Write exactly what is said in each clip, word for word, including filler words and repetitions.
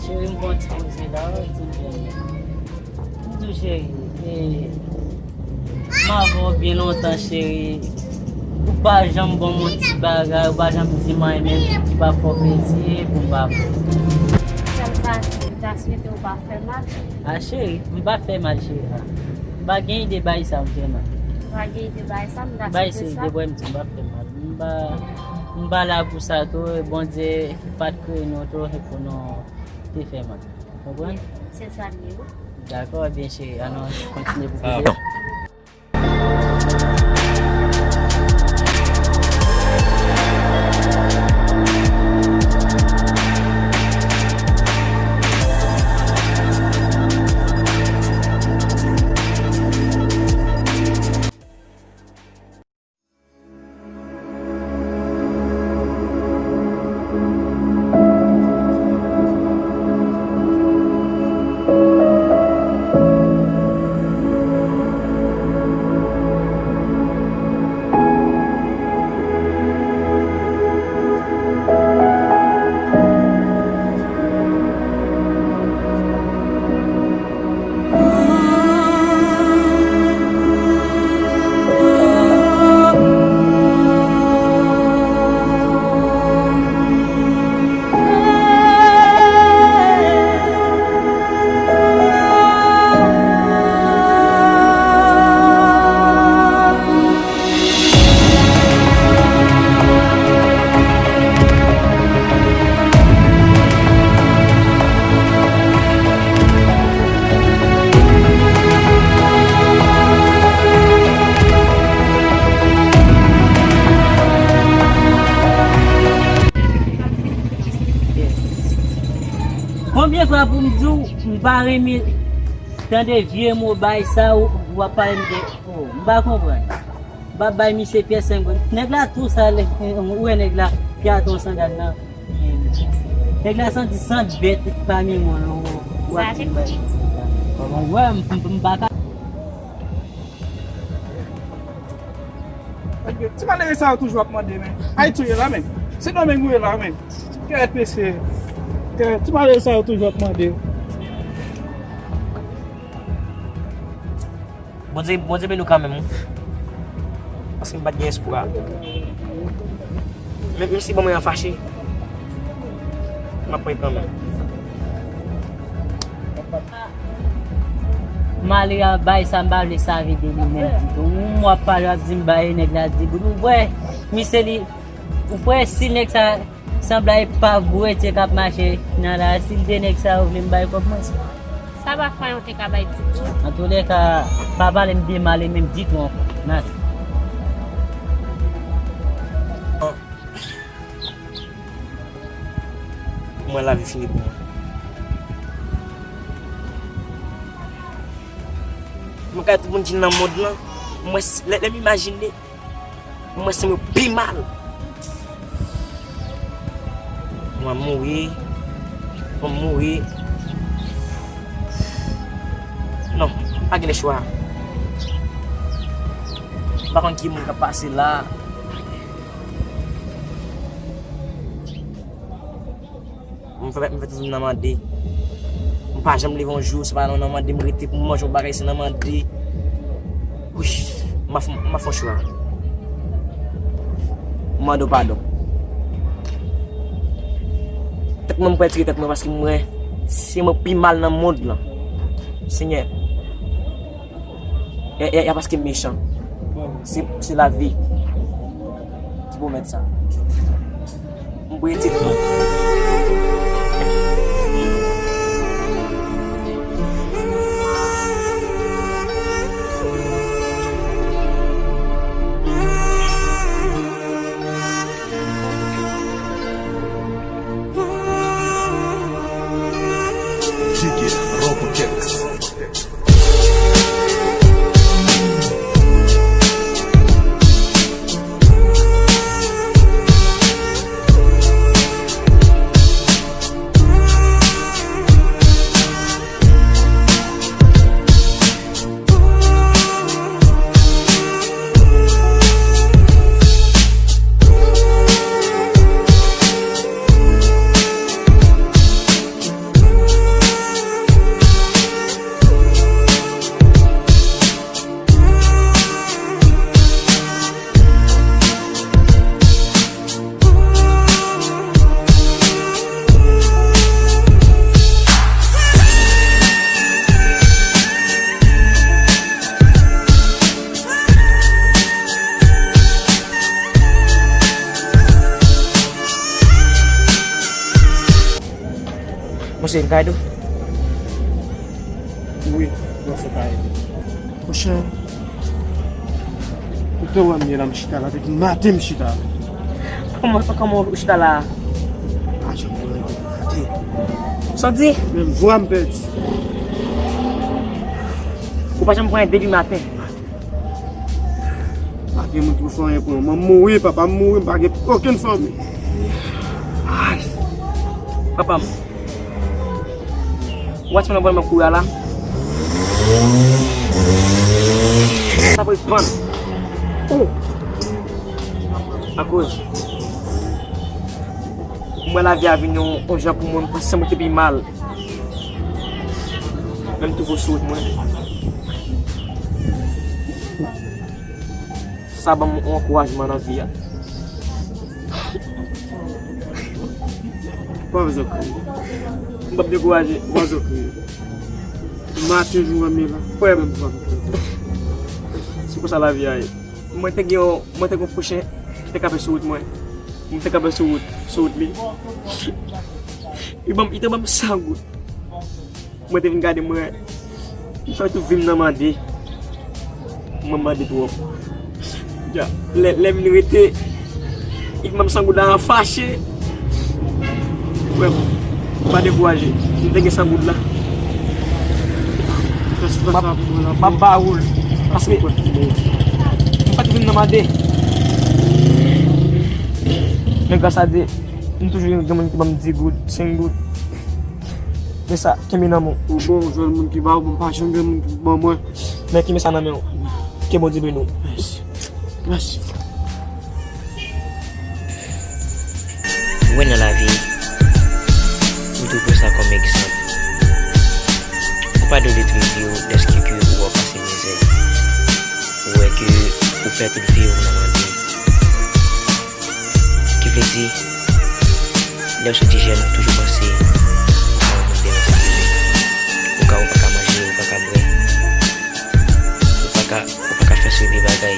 Cheri, m gon ti koze la, wi, ti byen. M di w, cheri, e, m avè w byen lontan, cheri. Ou pa janm ban m yon ti bagay, ou pa janm di m anyen menm ki pa fè w plezi, pou m pa fè. Sèl sa, cheri, m ta swete ou pa fè mal. A, cheri, m pa fè mal, cheri. A, m pa gen ide bay sa m fè mal. Ou pa gen ide bay sa, m ta swete sa. Bay se ide, m pa fè mal. M pa, m pa la pou sa tou, e Bondye pa t kreye nou tou, e pou nou te fè mal. Konprann? Se sa l ye, wi. Dakò, ebyen, cheri, ann kontinye pou kounye a. Konbyen fwa pou m di w, m pa renmen tande vye mo bay sa ou, ou ap pale m de, oh, m pa konprann. M pa bay misye pyès senk goud. Nèg la tou sale, ou wè nèg la ki ate yon sandal nan. Nèg la santi sant bèt pami mwen, ou, ou ap di m bay. Wè, m, m, m pa ka. Ti malere sa yo toujou ap mande, men. Ayiti ou ye la, men. Sendomeng ou ye la, men. Kèt mesye. Kèt, ti malere sa yo toujou ap mande. Bondye, Bondye beni w kanmenm, wi. Paske m pa t gen espwa. Men, menm si bon mwen an fache, m ap pran kanmenm. Malè a bay sa, m pa vle save de li menm ditou. M w ap pale, w ap di m bay nèg la di goud. Ou wè, misye li, ou wè si nèg sa sanble e pa gwo etye k ap mache nan la, si l de nèg sa yo vle m bay kòb mwen. Sa pa fè yon te ka bay ditou. Antoulèka, pa pale m de malè menm ditou ankò. Nan. Mwen lavi fini pou mwen. Mwen ka tout moun ki nan mond lan, mwen s-, lè, lè m imajine, mwen sanm yo pi mal. Mwen mouri, mwen mouri. Non, pa gen lechwa. M pa konn ki moun k ap pase la. M fè, m fè tout moun nan mande. M pa janm leve yon jou, se pa nan, nan mande m rete pou m manje yon bagay, se nan mande. Wouch, m ap, m ap fè yon chwa. M mande w padon. Tèt mwen, m prèske tèt mwen paske m wè se mwen pi mal nan mond lan. Senyè. Y a, y a, y a paske m mechan. Se, se lavi ki pwomèt sa. M prete tout. Jiggy Robotics. Monchè, m ka ede w? Wi, monchè, m ka ede w. Monchè, ou te wè m ye la, m chita la, depi maten m chita la. Kòman, kòman ou chita la? Pa janm pran ede maten. Sa w di? Menm vwa m pèdi. Ou pa janm pran ede depi maten? Pa gen moun ki pou fè anyen pou mwen. Mwen mouri, papa m mouri, m pa gen okenn fanmi. Ay. Papa m. Watchman nan bò nan kouri a la. Sa pou pann. Ou. Akoz. Mwen lavi a vin yon, yon jan pou mwen, m panse mwen te pi mal. Men m twouve w sou wout mwen. Sa ban m yon ankourajman nan vi a. Pa bezwen kriye. M p ap dekouraje. Pa bezwen kriye. Maten jou an m ye la. Frè m. Se konsa lavi a ye. Mwen te gen yon, mwen te gen yon pwochen ki te kanpe sou wout mwen. Mwen te kanpe sou wout, sou wout li. Li ban m, li te ban m san goud. Mwen te vin gade mwen, m fè tout vi m nan mande. Mwen mande twòp. Dja, lè, lè m vin rete, li ban m san goud la, an fache. Frè m, pa dekouraje. M te gen san goud la. M ap, m ap ba ou l. Paske m pa t vin nan mande. Men gras a Dye, m toujou gen moun ki ban m dis goud, senk goud. Men sa, kenbe nan men w. Ou bon, ou jwenn moun ki ba ou, bon, m pa janm gen moun ki ban mwen. Men kenbe sa nan men w. Ke Bondye beni w. Mèsi. Mèsi. Ou wè nan lavi, m toujou pran sa kòm egzanp. Ou pa dwe detwi vi w dèske ke ou ap pase mizè. Ou wè ke ou fè tout vi w nan mande. Ki vle di, lè w soti jèn, toujou panse ou se yon moun byen nan sa ki vle. Ou ka, ou pa ka manje, ou pa ka bwè. Ou pa ka, ou pa ka fè seri de bagay.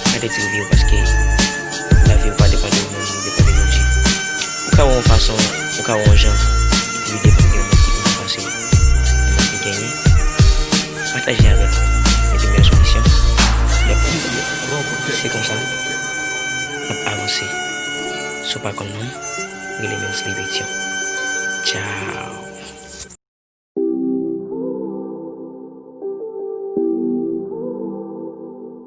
Pa detwi vi w paske lavi w pa depann de ou menm, li depann de Bondye. Ou ka wè yon fason, ou ka wè yon jan, epi li depann de yon moun ki pi mal pase, yon moun ki genyen. Pataje avè l. Mete men sou misyon. Yap. Se konsa. N ap avanse. Si w pa konn non m, rele Men's Libertyon. Tchao.